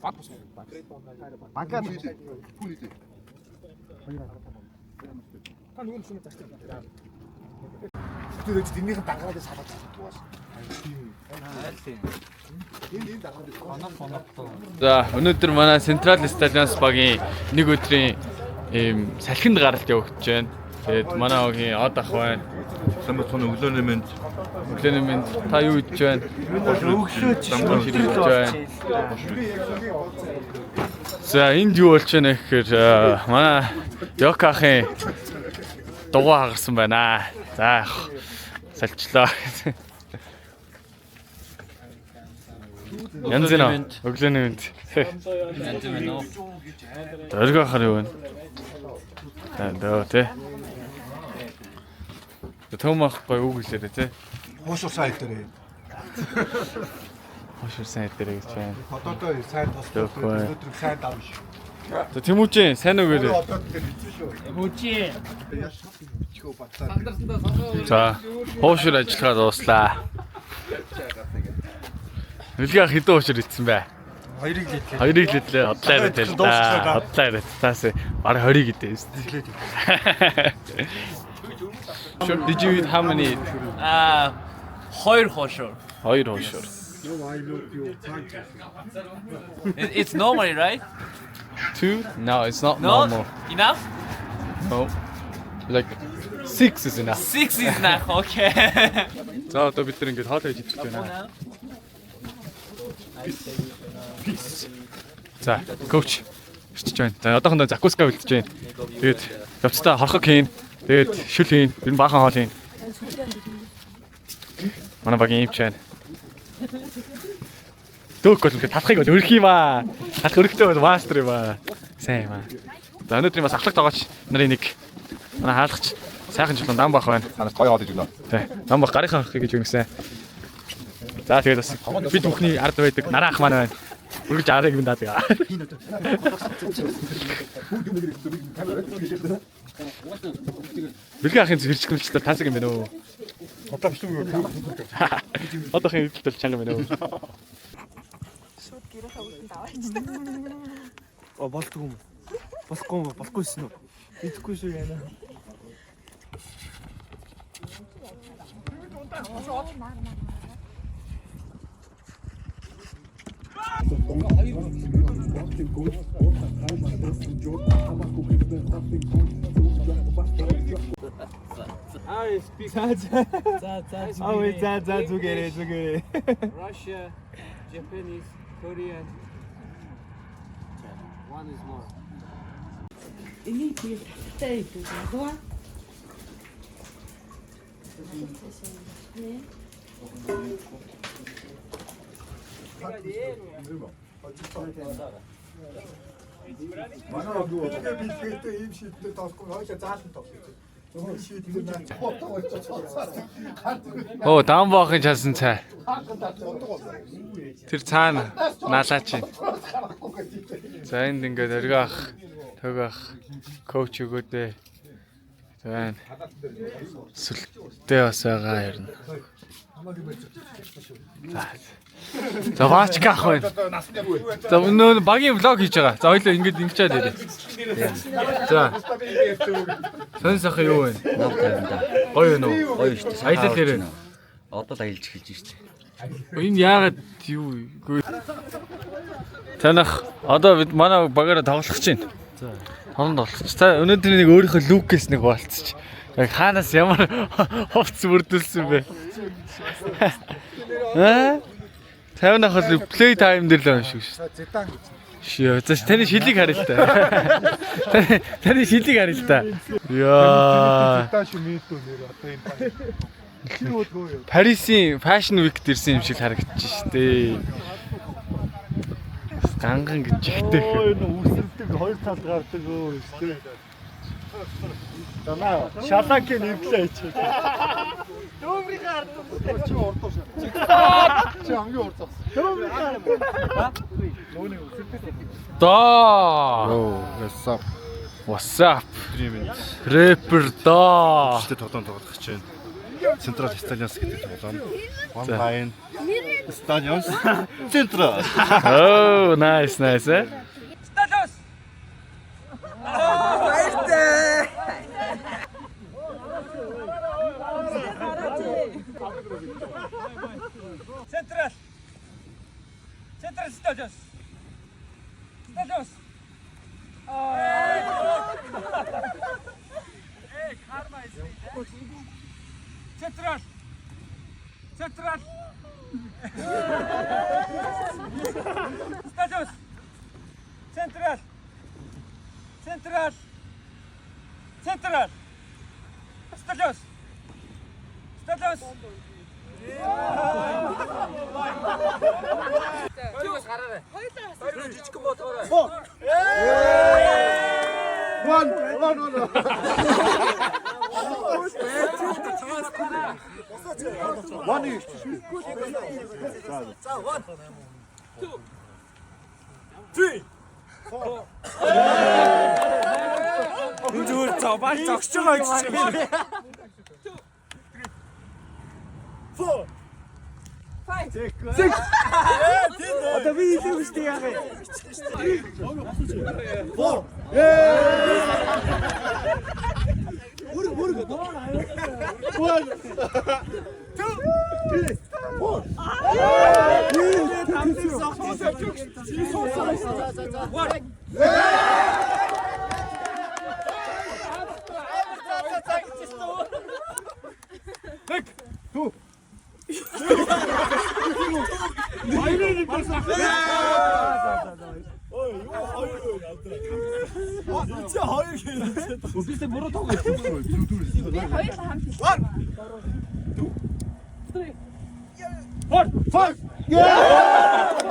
Банкаа. Та нөгөө юм зарчим. Тэр тэрнийх нь дангараад салаад чаддаг бас. Энэ дангараад. За, өнөөдөр манай Central Stallions багийн нэг өдрийн ийм салхинд гаралт явагдаж байна. Тэгээд манай багийн од ах байна. Сайн бацхан, өглөөний мэнд. Өглөөний мэнд, та юу идэж байна? Өглөө Дамган идэж байна. За, энд юу болж байна гэхээр манай Йока ахын дугуй хагарсан байна. За, яг салчлаа. Янз бүр өглөөний мэнд. Янз бүр нөө. Дөрөг ахаар юу вэ? За, дөө тий. Төм ах гой үг хэлээрэй тий. Хуушур сайн дээрээ. Хошир сайн дээрээ гэж байна. Одоодоо сайн тослоо. Өнөөдөр сайн давна шүү. За, Тэмүүжин сайн уу гэрээ. Одоо тэр хэцүү шүү. Тэмүүжин. Чихөө батлаа. За, хуушур ажиллагаа дууслаа. Нэлгээ ах хэдэн хуушур идсэн бэ? Хоёрыг л идлээ. Хоёрыг л идлээ. Хотлаа яриад л да. Хотлаа яриад. Таас бараг 20-ыг идэ шүү дээ. Sure, did you eat how many? Аа, хоёр хошуур. Хоёр хуушур. It's normally, right? Two? No, it's not No? normal. Enough? No. Like six is enough. Six is enough. Okay. За, одоо бид нар ингэж хоол хийж идэх гэж байна. За, coach ирчихэж байна. За, одоохондоо закуска бэлтэж байна. Тэгээд явцдаа хорхог хийн. Тэгээд шүл хийн. Ер нь баахан хоол хийн. Манай багийн юмч байна. Дөөк бол үнэхээр талхыг бол өрх юм аа. Талх өрхтөө бол мастер юм аа. Сайн юм аа. За, өнөөдрийн бас ахлах тоогооч нарын нэг манай хаалгач сайхан чулуун дан бах байна. Танаас гоё хоол иж өгнө. Тэ. Дан бах гарынхаа хорхыг гэж өгнөсөн. За, тэгээд бас бид бүхний ард байдаг нараа ах маань байна. Үргэлж арыг минь даадаг. Бэлгийн ахын зэрчгэмжтэй тасаг юм байна уу? Одоо биш үү? Одоо ахын хэвлэлт бол чанга юм байна уу? Шууд гэрийнхээ үдэнд аваачдаг. Оо, болдгоо юм. Болохгүй юм, болохгүйсэн үү? Идэхгүй шүү яана. Аа, за, зүгээрээ, зүгээрээ. Russia, Japanese, Korean. One is more. Энийг би таттай идэх болов. Манай би бэлгээтэй ийм шийдтэй тоглохгүй хоёлаа заалан тоглож. Зөвхөн шийдтэй наа. Оо, дан боохын часан цай. Тэр цаана налаач юм. За, энд ингээд оргио ах, төг ах, коуч өгөөдөө. За, энэ сүлтээ бас байгаа юм. За, баачка ах байна. За, өнөө багийн влог хийж байгаа. За, хоёлоо ингээд ингэчээд ирээ. За. Сонь сах юу вэ? Нов тайванда. Гоё юу? Гоё шүү дээ. Аялал ирээ. Одоо л аялж эхэлж шүү дээ. Энэ яагаад юу вэ? Танах одоо бид манай багаараа тоглох гэж байна. За. Тоглон тоглох. Та өнөөдөр нэг өөрийнхөө look ээс нэг хуваалцчих. Яг хаанаас ямар хувцас бүрдүүлсэн бэ? Аа? 50-ах бол play time дээр л юм шиг шүү. Зидан гэж. Шиё. За, таны шилийг харъя л та. Таны шилийг харъя л та. Яа. Зидан шүү мэдүү нэр одоо энэ баг. Тэр өөдгөө юу? Парисын Fashion Week дэрсэн юм шиг харагдчих шүү дээ. Ганган гэж ихтэй. Энэ үсэрдэг хоёр талд гардаг өө шүү дээ. Данаа шаланкийн нэвлээ хийчих. Чи урд уушаа. Чи хамгийн урд зогсон. Доо. Йоо, what's up? What's up? Өдрийн мэнд. Рэпер доо. Өчтөд тоглоом тоглох гэж байна. Central Stallions гэдэг тоглоом. One Lion Stallions Central. Oh, nice, nice. Eh? Central. Central Stallions. Stallions. Hey, karma is Central. Central. Stallions. Central. Central. Central. Stallions. Stallions. One, one, one. One. За, 1 2 3 4. Зүгээр зовбал зогсож байгаа гэж чинь. 4 5 6. Одоо би хэлээгүй шүү дээ яах юм. 4. One, two, three, four. Би хоёулаа хамт хэлсэн. 4 5. Yeah!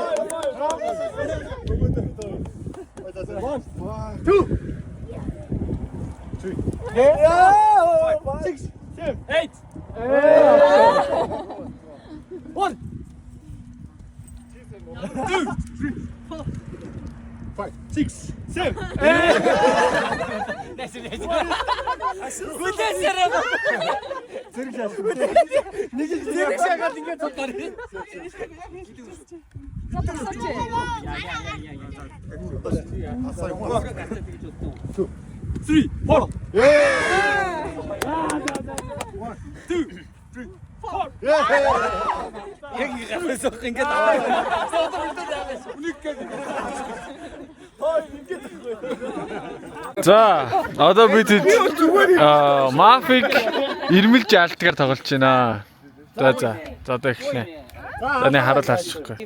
1 2 3 4 6 7 8. 1 2 3 4 5 6 7 Нэг л зэрэг шагаад ингээд цугаар. За тасаач. 2 3 4 1 2 3 4. Яг гараас ингээд аваа. За, одоо бид мафик ирмэлж алдгаар тоглож байна. За за. За одоо эхэлнэ. За нэг харуул харчихгүй.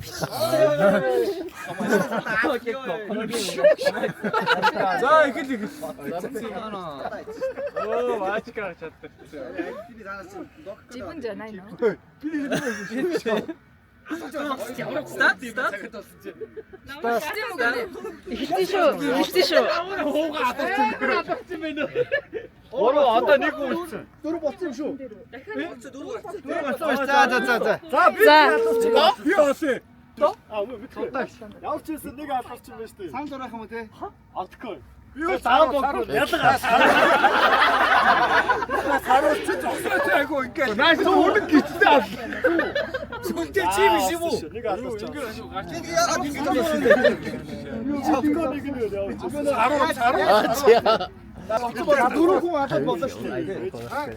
За эхэл эхэл. Оо, маачка чаддаг. 自分じゃないの？ Start, start. Эхэлсэн шүү. Эхэлсэн шүү. Гурав одоо нэг үлдсэн. Дөрөв болсон юм шүү. Дөрөв болсон. За за за за. За би За. би олсон. А мэдгүй. Ямар ч байсан нэг алгарч юм байна шүү дээ. Сан зурах юм уу те? Алдахгүй. Би бол дараа бохгүй. Ялгаа. Харуул чи зогсоо айгу ингээд. Наа чи үнэн гिचтэй аллаа. Сүлдээ чи биш юм уу? Нэг алгарч. Чадахгүй нэг нь явж. Харуул харуул. Дөрөв хүн алаад болоо шүү дээ.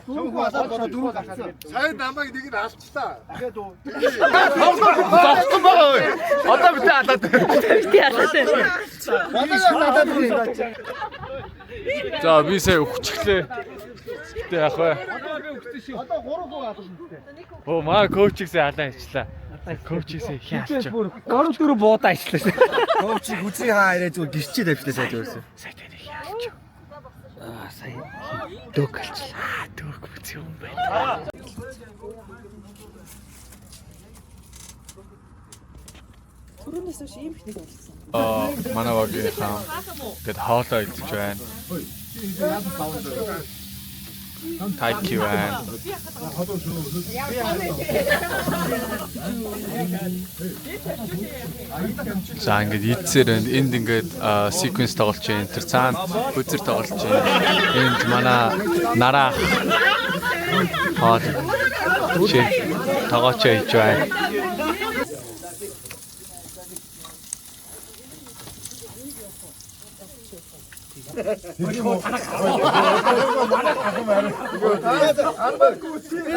Дөрөв хүн алаад болоо дөрөв гарсан. Сайн намайг нэг нь алчлаа. Дахиад уу. Зогссон байгаа ой. Одоо бид алаад. Бити алаад. Манай алаад байна. За би сая өгчлээ. Гэтэ яах вэ? Одоо 3 хүн алсан шүү дээ. Оо маа коучийг сая алан хийчлээ. Коучийг сая хин алчих. 3 4 буудаа ачлаа шүү. Коуч хүзий хаа арай зүгээр гэрчээ тавьчлаа сайж өөрсөө. Сая таны хин алчих. Аа сая дөг алчлаа. Дөг үз юм байна. Түрүүнээс хойш ийм их нэг болсон. Аа манай багийнхаа гээд хоолоо идэж байна. Тайки байна. За ингээд идсээр байна. Энд ингээд sequence тоглож байна. Тэр цаана хөзөр тоглож байна. Энд манай нараа хоол чи тогооч хийж байна. Би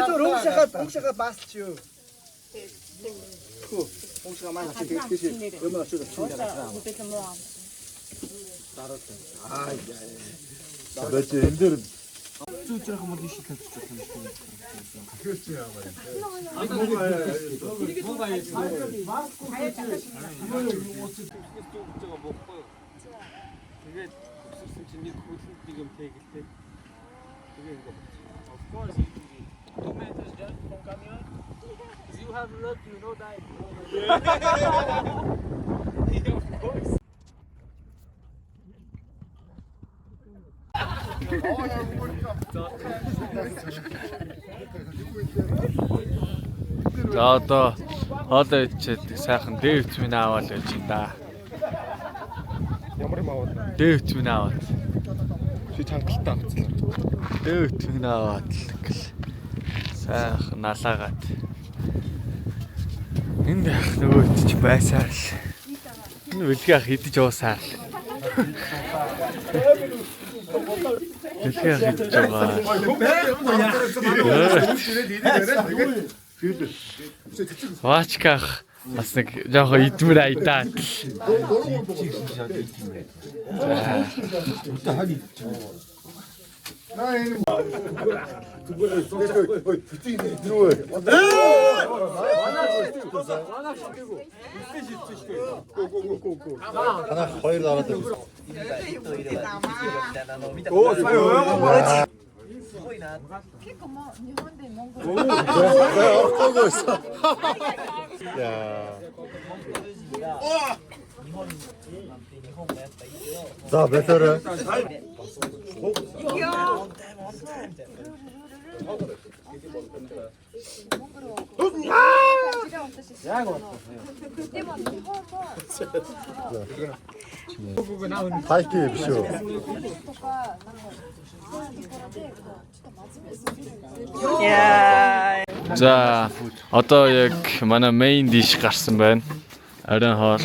зөв өмшөхад баасч юу. Өмшөхад маань тийш юм очиж очиж байгаа. Бэж энэ дээр Тэгээд өсөрсөн чинь нэг хөлөнд нэг юм тэгэлтэй. Тэгээ ингэ болчих. Of course you can be 2 meters jump from camion. If you have luck, you know that. Yeah, of course. За одоо хоолоо идчихэд сайхан Д витамин аваад байж юм да. Ямар юм аваад? Д витамин аваад. Чи чангалтай авцлаа. Д витамин аваад л гэл. Сайхан налаагаад. Энд яах нөгөө идчих байсаар л. Энэ бэлгээ ах идэж уусаар л. Бэлгээ ах идэж байгаа. Вачках бас нэг жоохон идмэр айдаа. Танах хоёр дараад байна. Оо сая ойгоо. Орохгүй байсан. Яа. За бэтэр. Тайки биш үү? За одоо яг манай main dish гарсан байна. Оройн хоол.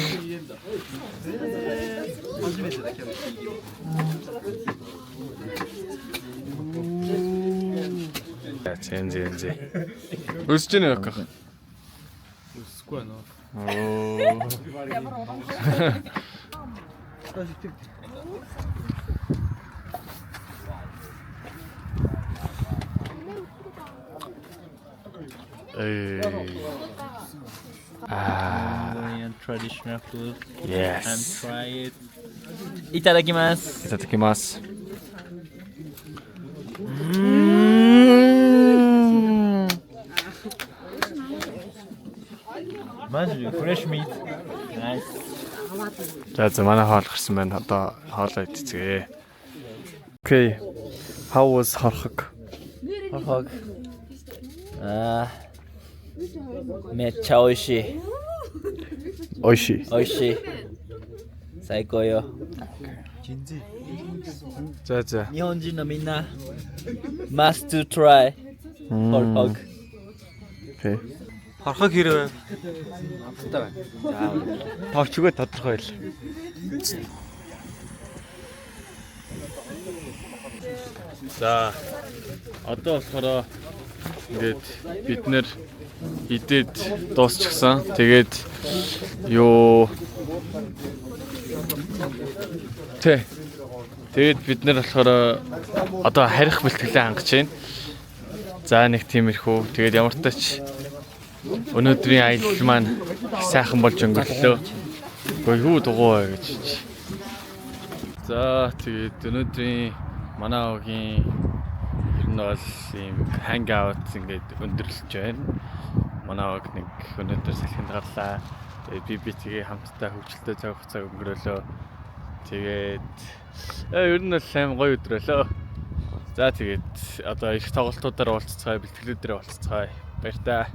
Зэн зэн зэн. Өсөж гэнэ үү? Өсөхгүй байна. Оо. Эй. Аа. Mongolian traditional food and Yes. try it. いただきます。いただきます。マジでフレッシュミート。ナイス。 За за манай хоол гарсан байна. Одоо хоолоо идцгээе. Okay. How was хорхог? ホグ。あーめっちゃ美味しい。 Ойши. 美味しい。最高よ。 За за. 日本人のみんな、must to try ホルホグ。 Okay. Хорхог хэрэг. Амттай байна. За. Товчгоо тодорхой байл. За одоо болохоор ингээд бид нэр идээд дуусчихсан. Тэгээд юу Тэ. Тэгээд бид нэр болохоор одоо харих бэлтгэлээ хангаж байна. За нэг тиймэрхүү. Тэгээд ямар ч тач өнөөдрийн аялал маань их сайхан болж өнгөрлөө. Гэхдээ юу дугуй вэ гэж. За тэгээд өнөөдрийн манай овгийн ер нь бол ийм hangout ингээд өндөрлөж байна. Манай овг нэг өнөөдөр салхинд гарлаа. Тэгээд би тэгээ хамтдаа хөвгөлтэй цаг хугацаа өнгөрөөлөө. Тэгээд ер нь бол аим гоё өдөр болоо. За, тэгээд одоо их тоглолтуудаар уулзцгаая, бэлтгэлүүдээр уулзцгаая. Баяртай.